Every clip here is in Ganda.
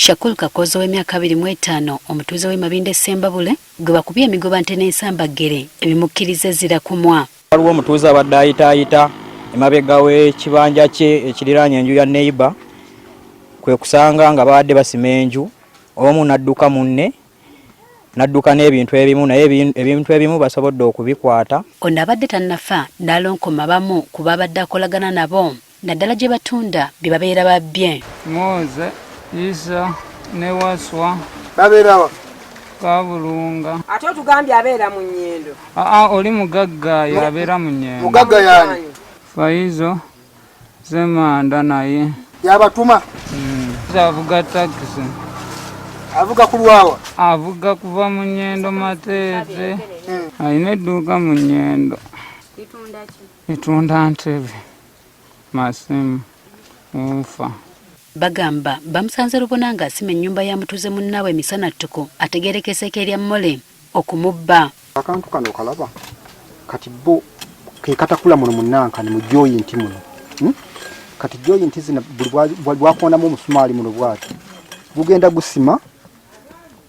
Shakur Kakooza ow'emyaka 25 omutuuze w'e Mabinda e Ssembabule gwe bakubye emigobante n'ensambaggere ebimukkiriza ezira kumwa. Waliwo omutuuze abadde ayitaayita emabega w'ekibanja kye ekiriraanye enju ya neyiba kwe kusanga nga babadde basima enju omu n'adduka munne n'adduka n'ebintu ebimu naye ebintu ebimu basobodde okubikwata. Ono abadde tannafa n'alonkoma abamu ku b'abadde akolagana nabo naddala gye batunda bye babeera babbye. Moze, Isa ne Waswa. Babeera wa? Kabulunga. Ate otugambye abeera mu Nyendo. Aa oli mugagga yabeera mu Nyendo. Mugagga yaani? Faizo Semanda naye. Yabatuma? Avuga takisi. Avuga ku lwawa? Avuga kuva mu Nyendo Mateete. Alina edduuka mu Nyendo. Litunda ki? Litunda ntebe, masimu, wuufa. Bagamba bamusanze lubona ng'asima ennyumba ya mutuuze munnaabwe emisana ttuku ategeerekeseeko erya Mole okumubba. Akantu kano okalaba kati bo ke katakula muno mu nankani mu joyinti muno Kati joyinti zino buli bwakonamu omusumaali muno bwati gugenda gusima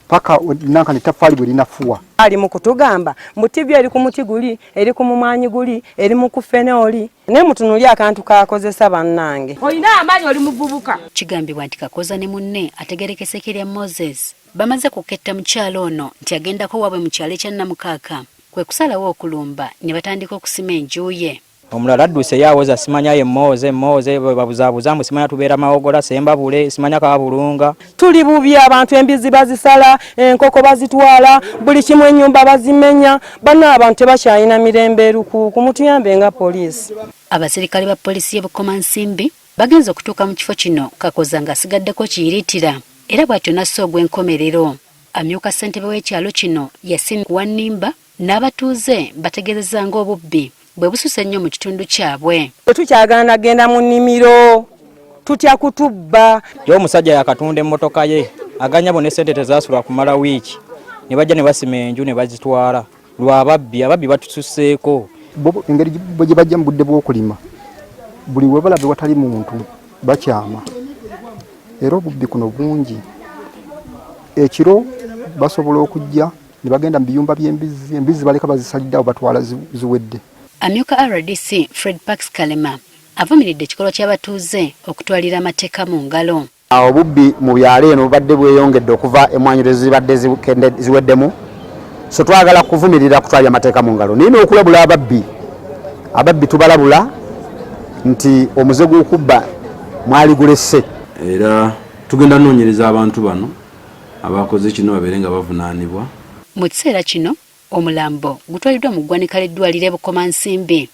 paka nankani ettaffaali bwe linafuwa. Ali mu kutugamba mbu ttivi eri ku muti guli, eri ku mumwanyi guli, eri mu kufene oli, naye mutunuulire akantu k'akozesa bannange. Olina amaanyi oli muvubuka. Kigambibwa nti Kakooza ne munne ategeerekeseeko erya Moses bamaze kuketta mukyala ono nti agendako waabwe mu kyalo ekya Namukaaka kwe kusalawo okulumba ne batandika okusima enju ye. Omulala adduse ye awoza simanya ye Moze, Moze bwe babuzaabuza mbu simanya tubeera Mawogola, Sembabule, simanya Kabulunga. Tuli bubi abantu embizzi bazisala, enkoko bazitwala, buli kimu ennyumba bazimenya, banna abantu tebakyalina mirembe erukuuku, mutuyambe nga poliisi. Abaserikale ba poliisi y'e Bukomansimbi bagenze okutuuka mu kifo kino Kakoza ng'asigaddeko kiyiritira era bw'atyo n'assa ogw'enkomerero. Amyuka ssentebe w'ekyalo kino Yasin Kuwannimba n'abatuuze bategeezezza ng'obubbi bwe bususe ennyo mu kitundu kyabwe. Tetukyagala genda mu nnimiro, tutya kutubba. Yo omusajja yakatunda emmotoka ye aganya bo ne ssente tezaasula kumala wiiki ne bajja ne basima enju ne bazitwala lwa babbi. Ababbi batususseeko. Bo engeri gye bajja mu budde bw'okulima buli we balaba ewatali muntu bakyama era obubbi kuno bungi. Ekiro basobola okujja ne bagenda mu biyumba by'embizzi, embizzi baleka bazisalidde awo batwala ziwedde. Amyuka rdc Fred Parks Kalema avumiridde ekikolwa ky'abatuuze okutwalira amateeka mu ngalo. Obubbi mu byalo eno bubadde bweyongedde okuva emmwanyi lwe zibadde ziweddemu, so twagala kuvumirira kutwalira amateeka mu ngalo naye n'okulabula ababbi. Ababbi tubalabula nti omuze gw'okubba mwali gulesse. Era tugenda noonyereza abantu bano abakoze kino babeere nga bavunaanibwa. Mu kiseera kino omulambo gutwaliddwa mu ggwanika ly'eddwaliro e Bukomansimbi.